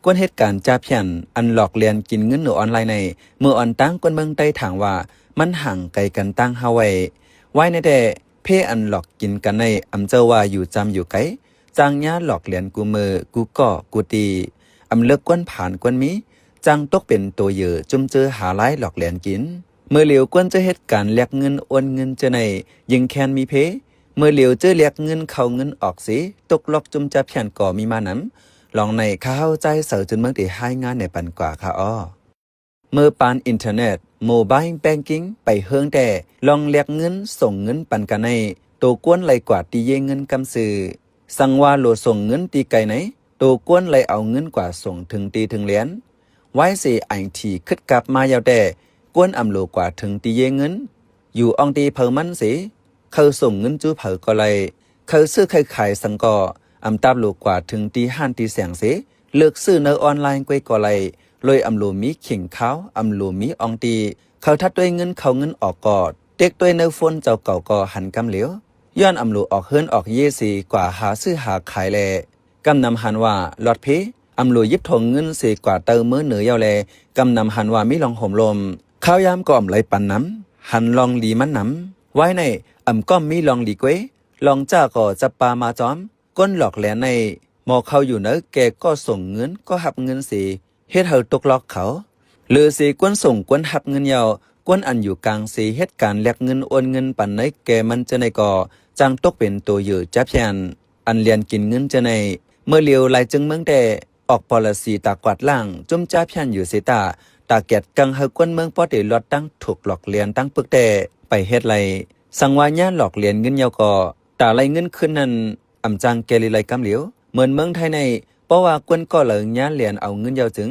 ກວນເຮັດການຈາພຽນອັນຫຼອກລຽນກິນເງິນຢູ່ອອນລາຍໃນ ເມື່ອອອນຕາງຄົນເມືອງໃຕ້ຖາງວ່າ ມັນຫ່າງໄກກັນຕ່າງຫາກໄວ້. ວາຍໃນແທ້ ເພອັນຫຼອກກິນກັນໃນ ອຳເຈີວ່າຢູ່ຈຳຢູ່ໄກ, ຈ້າງຍາຫຼອກລຽນກູ່ເມີ ກູ່ກໍ ກູ່ຕີ, ອຳເລິກກວນຜານກວນມີ, ຈ້າງຕົກເປັນໂຕເຢີຈຸ້ມເຈີຫາລາຍຫຼອກລຽນກິນ. ເມື່ອຫຼຽວກວນເຈີເຮັດການແລກເງິນໂອນເງິນເຈີໃນ ຍິ່ງແຄນມີເພ. ເມື່ອຫຼຽວເຈີແລກເງິນເຂົ້າເງິນອອກເສ ຕົກລັອກຈຸ້ມຈາພຽນກໍມີມານຳ. ລອງໃນ ຂ້າເຮົາ ຈ່າຍເສີ ຈຸນເມືອງ ໄດ້ຮາຍງານໃນປັນກວ່າຄ່າອໍ. ເມື່ອປານອິນເຕີເນັດ ໂມບາຍແບັງກິງ ໄປເຮີງແຕ່ ລອງແລກເງິນ ສົ່ງເງິນປັນກັນໃນ ໂຕກວນໄລ່ກວາດທີ່ເຢເງິນກຳຊື່. ສັງວ່າໂຫຼສົ່ງເງິນທີ່ໄກໃນ ໂຕກວນໄລ່ເອົາເງິນກວາດສົ່ງເຖິງທີ່ເຖິງແລນ. ວາຍເສໄອທີຄຶດກັບມາຍາວແຕ່ ກວນອຳໂຫຼກວາດເຖິງທີ່ເຢເງິນ ຢູ່ອອງທີ່ເຜີາມັນເສ ເຂົາສົ່ງເງິນຈູ້ເຜີກໍໄດ້ ເຂົາຊື້ໄຂຂາຍສັງກໍ ອຳຕາບໂຫຼກວ່າເຖິງທີ່ຮ້ານທີ່ແສງເສ ເລີກຊື້ໃນອອນລາຍກ້ວຍກໍໄດ້ ໂລຍອຳໂຫຼມີເຂ່ງຄາວ ອຳໂຫຼມີອອງທີ່ ເຂົາທັດດ້ວຍເງິນເຂົ້າເງິນອອກກໍ ເຕັກດ້ວຍໃນໂຟນເຈົ້າເກົ່າກໍຫັນກຳຫຼຽວ ຍ້ອນອຳໂຫຼອອກເຮືອນອອກເຢເສ ກວ່າຫາຊື້ຫາຂາຍແລ ກຳນຳຫັນວ່າລອດເພ ອຳໂຫຼຢິບຖົງເງິນເສກວ່າເຕົາເມືອເໜີຍາວແລ ກຳນຳຫັນວ່າມີລອງໂຫມລົມ ຄາວຍາມກໍອຳໄລປັນນຳ ຫັນລອງດີມັນນຳ. ວາຍໃນ ອຳກໍມີລອງດີເກວ ລອງຈ້າກໍຈັບປາມາຈອມ ກົນຫຼອກແລນໃນ ໝໍເຂົາຢູ່ເນີແກ່ກໍສົ່ງເງິນກໍຮັບເງິນເສ ເຮັດໃຫ້ຕົກລັອກເຂົາ ຫຼືເສກວນສົ່ງກວນຮັບເງິນຍາວ ກວນອັນຢູ່ກາງເສເຮັດການແລກເງິນໂອນເງິນປັນໃນແກ່ມັນເຈີໃນກໍ ຈັ່ງຕົກເປັນໂຕເຢີຈາພຽນ ອັນລຽນກິນເງິນເຈີໃນ ເມື່ອຫຼຽວຫຼາຍເຈີເມືອງແຕ່ ອອກປໍລະສີຕາກວາດລ້າງ ຈຸ້ມຈາພຽນຢູ່ເສຕາ ຕາແກດກັງໃຫ້ຄົນເມືອງພໍໄດ້ລອດຕັ້ງທຸກຫຼອກລຽນຕັ້ງປຶກແຕ່ ໄປເຮັດໄລ່ ສັງວ່າຍາຫຼອກລຽນເງິນຍາວກໍ ຕາໄລ່ເງິນຄືນນັ້ນ ອຳຈັ່ງແກ່ລີໄລກຳຫຼຽວ ເໝືອນເມືອງໄທໃນ ເພາະວ່າຄົນກໍເລີຍຍາລຽນເອົາເງິນຍາວຈຶ່ງ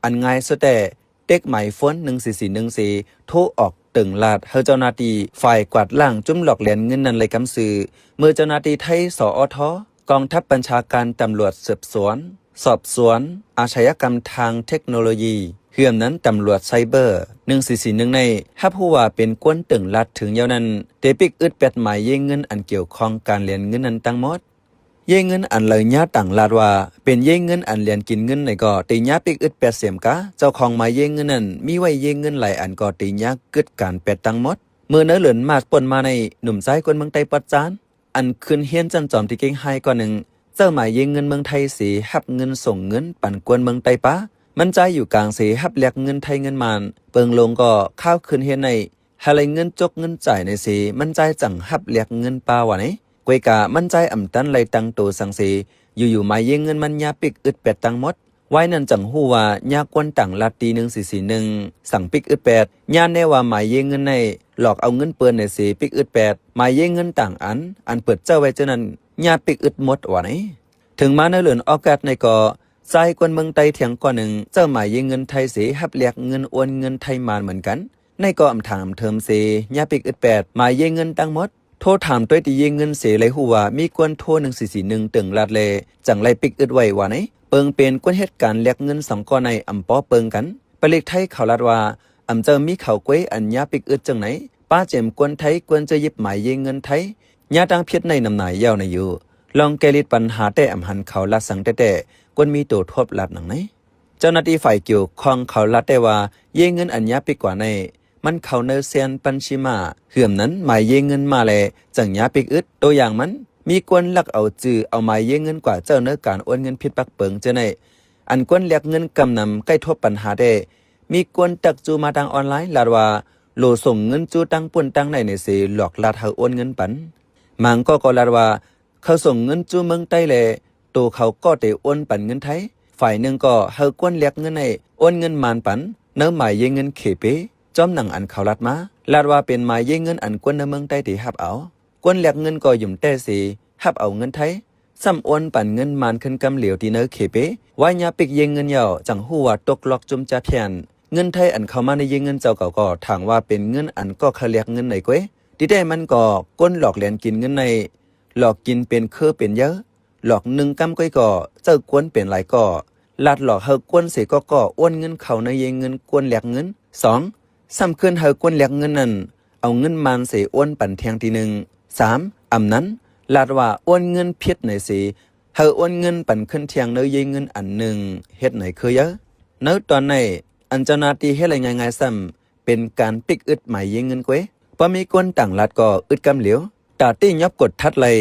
ອັນງ່າຍສຸດແຕ່ ເຕັກໝາຍໂຟນໜຶ່ງສີ່ສີ່ໜຶ່ງເສ ໂທອອກເຕີງລາດໃຫ້ເຈົ້າໜ້າທີ່ຝ່າຍກວາດລ້າງຈຸ້ມຫຼອກລຽນເງິນນັ້ນໄລ່ກຳຊື່ ເມື່ອເຈົ້າໜ້າທີ່ໄທ ສອທ ກອງທັບບັນຊາການຕຳຫຼວດສືບສວນ ສອບສວນ ອາຊະຍາກຳທາງເທັກໂນໂລຢີ ເຫື່ອມນັ້ນຕຳຫຼວດໄຊເບີ ໜຶ່ງສີ່ສີ່ໜຶ່ງໃນ ຮັບຮູ້ວ່າເປັນຄົນເຕີງລາດເຖິງຍາວນັ້ນ ໄດ້ປິກອຶດແປດໝາຍເຢເງິນອັນກ່ຽວຂ້ອງການລຽນເງິນນັ້ນທັງໝົດ. ເຢເງິນອັນເລີຍຍາຕ່າງລາດວ່າ ເປັນເຢເງິນອັນລຽນກິນເງິນໃນກໍໄດ້ຍາປິກອຶດແປດເສມກາ ເຈົ້າຂອງໝາຍເຢເງິນນັ້ນ ມີໄວ້ເຢເງິນຫຼາຍອັນກໍໄດ້ຍາກຶດການແປດທັງໝົດ. ເມື່ອໃນເດືອນມາດປົນມາໃນ ໜຸ່ມຊາຍຄົນເມືອງໃຕ້ປອດຈານ ອັນຂຶ້ນຮຽນຊັ້ນຈອມທີ່ເກັ່ງຮ້າຍກ່ອນໜຶ່ງ ເຈົ້າໝາຍເຢເງິນເມືອງໄທເສ ຮັບເງິນສົ່ງເງິນປັນກວນເມືອງໃຕ້ປະ ມັນຈ່າຍຢູ່ກາງເສ ຮັບແລກເງິນໄທເງິນມານ ເປິງລົງກໍຄາວຂຶ້ນຮຽນໃນ ຫາໄລ່ເງິນຈົກເງິນຈ່າຍໃນເສ ມັນຈ່າຍຈັ່ງຮັບແລກເງິນປາວ່າໃນ ກວຍກາມັນຈ່າຍອຳຕັນໄລ່ຕັ້ງໂຕສັງເສ ຢູ່ໆໝາຍເຢເງິນມັນຍາປິກອຶດແປດທັງໝົດ ວາຍນັ້ນຈັ່ງຮູ້ວ່າຍາກວນຕ່າງລັດຕີໜຶ່ງສີ່ສີ່ໜຶ່ງ ສັງປິກອຶດແປດ ຍາແນ່ວ່າໝາຍເຢເງິນໃນ ຫຼອກເອົາເງິນເປີນໃນເສປິກອຶດແປດ ໝາຍເຢເງິນຕ່າງອັນ ອັນເປີດເຈົ້າໄວ້ເຈົ້ານັ້ນ ຍາປິກອຶດໝົດວ່າໃນ. ເຖິງມາໃນເດືອນອອກກັດໃນກໍ ຊາຍຄົນເມືອງໃຕ້ທຽງກ່ອນໜຶ່ງ ເຈົ້າໝາຍເຢເງິນໄທເສ ຮັບແລກເງິນໂອນເງິນໄທມານເໝືອນກັນ ໃນກໍອຳຖາມເທີມເສ ຍາປິກອຶດແປດ ໝາຍເຢເງິນທັງໝົດ ໂທຖາມໂດຍທີ່ເຢເງິນເສ ໄລ່ຮູ້ວ່າມີກວນໂທໜຶ່ງສີ່ສີ່ໜຶ່ງເຕີງລາດແລ ຈັ່ງໄລ່ປິກອຶດໄວ້ວ່າໃນ ເປີງເປັນຄົນເຮັດການແລກເງິນສອງກ້ອນໃນອຳປໍເປີງກັນ ປະລິກໄທເຂົາລາດວ່າ ອຳເຈົ້າມີເຂົາກວຍອັນຍາປິກອຶດຈັ່ງໃນ ປ້າເຈມກວນໄທ ຄວນຈະຢິບໝາຍເຢເງິນໄທ ຍາທາງຜິດໃນນຳນາຍາວໃນຢູ່ ລອງແກ້ລິດປັນຫາແຕ່ອຳຫັນເຂົາລາດສັງແຕ່ໆ ຄວນມີໂຕທົບລາດໜັງໃນ. ເຈົ້າໜ້າທີ່ຝ່າຍກ່ຽວຂ້ອງເຂົາລາດແຕ່ວ່າ ເຢເງິນອັນຍາປິກກວ່າໃນ ມັນເຂົ້າໃນແຊນບັນຊີມ້າ ເຫື່ອມນັ້ນໝາຍເຢເງິນມ້າແລ ຈັ່ງຍາປິກອຶດ ໂຕຢ່າງມັນ ມີກວນລັກເອົາຈື່ເອົາໝາຍເຢເງິນກວ່າເຈົ້າໃນການໂອນເງິນຜິດປັກເປີງເຈົ້າໃນ ອັນກວນແລກເງິນກຳນຳໃກ້ທົບບັນຫາແຕ່ ມີກວນຕັກຈູ້ມາທາງອອນລາຍ ລາດວ່າ ໂຫຼສົ່ງເງິນຈູ້ຕັ້ງປຸ້ນຕັ້ງໃນໃນເສ ຫຼອກລາດໃຫ້ໂອນເງິນປັນ ມາງກໍກໍລາດວ່າ ເຂົາສົ່ງເງິນຈູ້ເມືອງໃຕ້ແລ ໂຕເຂົາກໍໄດ້ໂອນປັນເງິນໄທ ຝ່າຍໜຶ່ງກໍໃຫ້ກວນແລກເງິນໃນໂອນເງິນມານປັນ ໃນໝາຍເຢເງິນເຂເປ ຈອມໜັງອັນເຂົາລາດມາ ລາດວ່າເປັນໝາຍເຢເງິນອັນກວນໃນເມືອງໃຕ້ໄດ້ຮັບເອົາ ກວນແລກເງິນກໍຫຍຸມແຕ້ເສ ຮັບເອົາເງິນໄທ ຊ້ຳໂອນປັນເງິນມານຂຶ້ນກຳຫຼຽວທີ່ໃນເຂເປ ວ່າຍາປິກເຢເງິນຍາວ ຈັ່ງຮູ້ວ່າຕົກລັອກຈຸ້ມຈາພຽນ ເງິນໄທອັນເຂົ້າມາໃນເຢເງິນເຈົ້າເກົ່າກໍຖາງວ່າເປັນເງິນອັນກໍຂະແລກເງິນໃນກວຍ ທີ່ແທ້ມັນກໍກົນຫຼອກລຽນກິນເງິນໃນ ຫຼອກກິນເປັນເຄີເປັນເຢີ ຫຼອກໜຶ່ງກຳກວຍກໍ ເຈົ້າກວນເປັນຫຼາຍກໍ ລາດຫຼອກໃຫ້ກວນເສກໍກໍໂອນເງິນເຂົ້າໃນເຢເງິນກວນແລກເງິນ ສອງ ຊ້ຳຄືນໃຫ້ກວນແລກເງິນນັ້ນ ເອົາເງິນມານເສໂອນປັນແທ່ງທີໜຶ່ງ ສາມ ອຳນັ້ນ ລາດວ່າໂອນເງິນຜິດໃນເສ ໃຫ້ໂອນເງິນປັນຄືນທຽງເນີເຢເງິນອັນໜຶ່ງ ເຮັດໃນຄືເຢີ. ໃນຕອນໃນ ອັນເຈົ້າໜ້າທີ່ເຮັດໄດ້ງ່າຍໆຊ້ຳ ເປັນການປິກອຶດໝາຍເຢເງິນເກວຍ. ພໍມີຄົນຕ່າງລັດກໍອຶດກຳຫຼຽວ. ຕາທີ່ຍອບກົດທັດໄລ່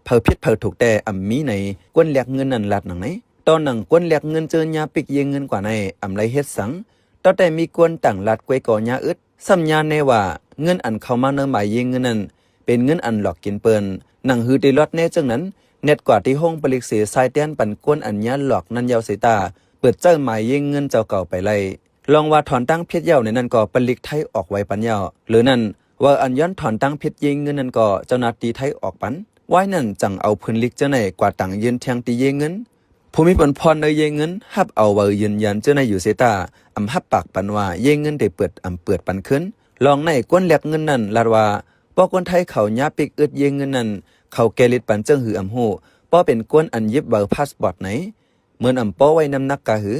ໃຜຜິດໃຜຖືກແຕ່ອຳມີໃນ ຄົນແລກເງິນນັ້ນລັດໜັງໃນ. ຕໍ່ໜັງຄົນແລກເງິນເຈີຍາປິກເຢເງິນກວ່າໃນ ອຳໄລ່ເຮັດສັງ. ຕໍ່ແຕ່ມີຄົນຕ່າງລັດເກວຍກໍຍາອຶດ. ຊ້ຳຍາແນ່ວ່າ ເງິນອັນເຂົ້າມາໃນໝາຍເຢເງິນນັ້ນ ເປັນເງິນອັນຫຼອກກິນເປີນ. ໜັງຫືອໄດ້ລອດແນ່ເຊິ່ງນັ້ນ ແນດກວ່າທີ່ໂຮງຜະລິດເສ ຊາຍແດນປັນຄົນອັນຍາຫຼອກນັ້ນເຍົາເສຍຕາ ເປີດໃຊ້ໝາຍເຢເງິນເຈົ້າເກົ່າໄປໄລ່. ລອງວ່າຖອນຕັ້ງເພັດເຍົາໃນນັ້ນກໍຜະລິດໄທອອກໄວປານເຍົາ. ຫຼືນັ້ນ ວ່າອັນຍ້ອນຖອນຕັ້ງເພັດເຢເງິນນັ້ນກໍເຈົ້າໜ້າທີ່ໄທອອກປັນ. ວາຍນັ້ນຈັ່ງເອົາຜືນລິກເຈົ້າໃນກວ່າຕ່າງຍື່ນທຽງທີ່ເຢເງິນ. ຜູ້ມີບົນພອນໃນເຢເງິນ ຮັບເອົາໃບຢືນຢັນເຈົ້າໃນຢູ່ເສຍຕາ ອຳຮັບປາກປັນວ່າເຢເງິນໄດ້ເປີດ ອຳເປີດປັນຄືນ. ລອງໃນຄົນແລກເງິນນັ້ນລັດວ່າ ພໍຄົນໄທເຂົາຍາປິກອຶດເຢເງິນນັ້ນ ເຂົາແກ່ລິດປັນເຊິ່ງຫືອອຳຮູ້. ພໍເປັນຄົນອັນຢິບໃບພາສປອດໃນ ເໝືອນອຳປໍໄວ້ນ້ຳໜັກກະຫື.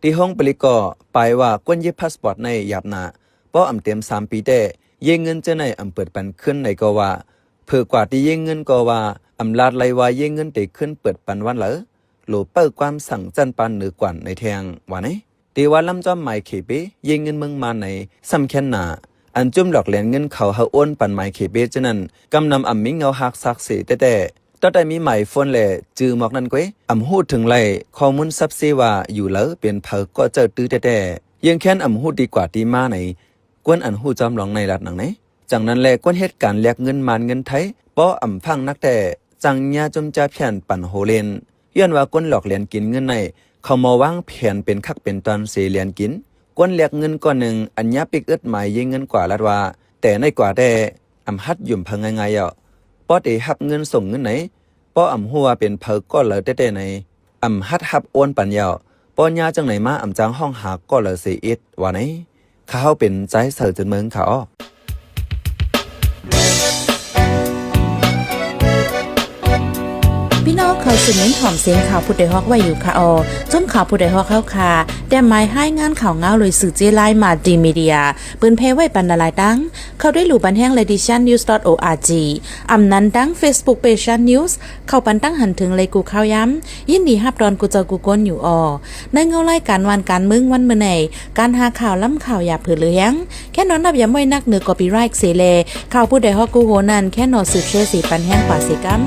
ທີ່ໂຮງຜະລິດກໍປາຍວ່າຄົນຢິບພາສປອດໃນຢາບໜາ. ພໍອຳເຕັມສາມປີແຕ່ ເຢເງິນເຈົ້າໃນອຳເປີດປັນຄືນໃນກໍວ່າ ເຜີກວ່າທີ່ເຢເງິນກໍວ່າ ອຳລາດໄລ່ວ່າເຢເງິນໄດ້ຄືນເປີດປັນວັນເລີ. ໂຫຼເປີຄວາມສັ່ງຈັນປານເໜືອກວ່າໃນແທ່ງ ວ່າໃນ. ທີ່ວ່າລຳຈອມໝາຍເຂເປ ເຢເງິນເມືອງມານໃນ ສ່ຳແຂນໜາ. ອັນຈຸ້ມຫຼອກຫຼຽນເງິນເຂົາໃຫ້ໂອນປັນໝາຍເຂເປເຈົ້ານັ້ນ ກຳນຳອຳມີເງົາຮາກຊາກເສແຕ່ໆ. ຕໍ່ໄດ້ມີໝາຍໂຟນ ແລະ ຈື່ໝອກນັ້ນເກວຍ ອຳຮູ້ເຖິງໄລ່ຂໍ້ມູນຊັບເຊວ່າຢູ່ໃສ ເປັນໃຜກໍເຈົ້າຕື້ແຕ່ໆ. ເຢເງິນແຄນອຳຮູ້ທີ່ກວ່າທີ່ມາໃນ ຄົນອັນຮູ້ຈອມລອງໃນລັດໜັງໃນ. ຈັ່ງນັ້ນແລ ຄົນເຮັດການແລກເງິນມານເງິນໄທ ພໍອຳຟັງໜັກແຕ່ ຈັ່ງຍາຈຸ້ມຈາພຽນປັນໂຫເລນ. ຍ້ອນວ່າຄົນຫຼອກຫຼຽນກິນເງິນໃນ ເຂົາມາວາງແຜນເປັນຄັກເປັນຕອນເສແລນກິນ. ຄົນແລກເງິນກ້ອນໜຶ່ງ ອັນຍາປິກອຶດໝາຍເຢເງິນກວ່າລັດວ່າ ແຕ່ໃນກວ່າແຕ່ ອຳຫັດຢືມເພິ່ນງ່າຍໆເຍົາ. ພໍໄດ້ຮັບເງິນສົ່ງເງິນໃນ ພໍອຳຮູ້ວ່າເປັນໃຜກໍເລີແຕ່ໆໃນ ອຳຫັດຮັບໂອນປັນເຍົາ. ພໍຍາຈັ່ງໃນມາ ອຳຈັ່ງຮ້ອງຫາກໍເລີເສອີກ ວ່າໃນ. ຂ້າເຮົາເປັນຊາຍເສີເຈີນເມືອງ ຂ້າອອກ. ພີ່ນ້ອງເຂົ້າສູ່ເມັນຫອມເສງຂ່າວຜູ້ດອຍຮອກໄວ້ຢູ່ຄ່າອໍ. ຈຸ້ມຂ່າວຜູ້ດອຍຮອກເຮົາຄ່າ ແຕ້ມໝາຍຮາຍງານຂ່າວງາວໂດຍສື່ເຈ້ລາຍ Multimedia ເປີນແຜ່ໄວ້ປັນຫຼາຍໆຕັ້ງ. ເຂົ້າໄດ້ຫຼູ່ບັນແຮງ Ladies Chan News dot org ອຳນັ້ນດັ່ງ Facebook Page Chan News ເຂົ້າປັນຕັ້ງຫັນເຖິງໄລກູ່ຂ່າວຍາມ. ຍິນດີຮັບຕ້ອນກູ່ເຈົ້າກູ່ຄົນຢູ່ອໍ. ໃນເງົາລາຍການບ້ານການເມືອງວັນມື້ໃນ ການຫາຂ່າວລ້ຳຂ່າວຢ່າເຜີເຫຼືອແຮງ ແຄ່ນອນນັບຢາມໄວ້ນັກເໜືອ copyright ເສແລ ຂ່າວຜູ້ດອຍຮອກກູ່ໂຮນັ້ນ ແຄ່ນອນສືບແຊເສປັນແຮງກວ່າເສກຳ.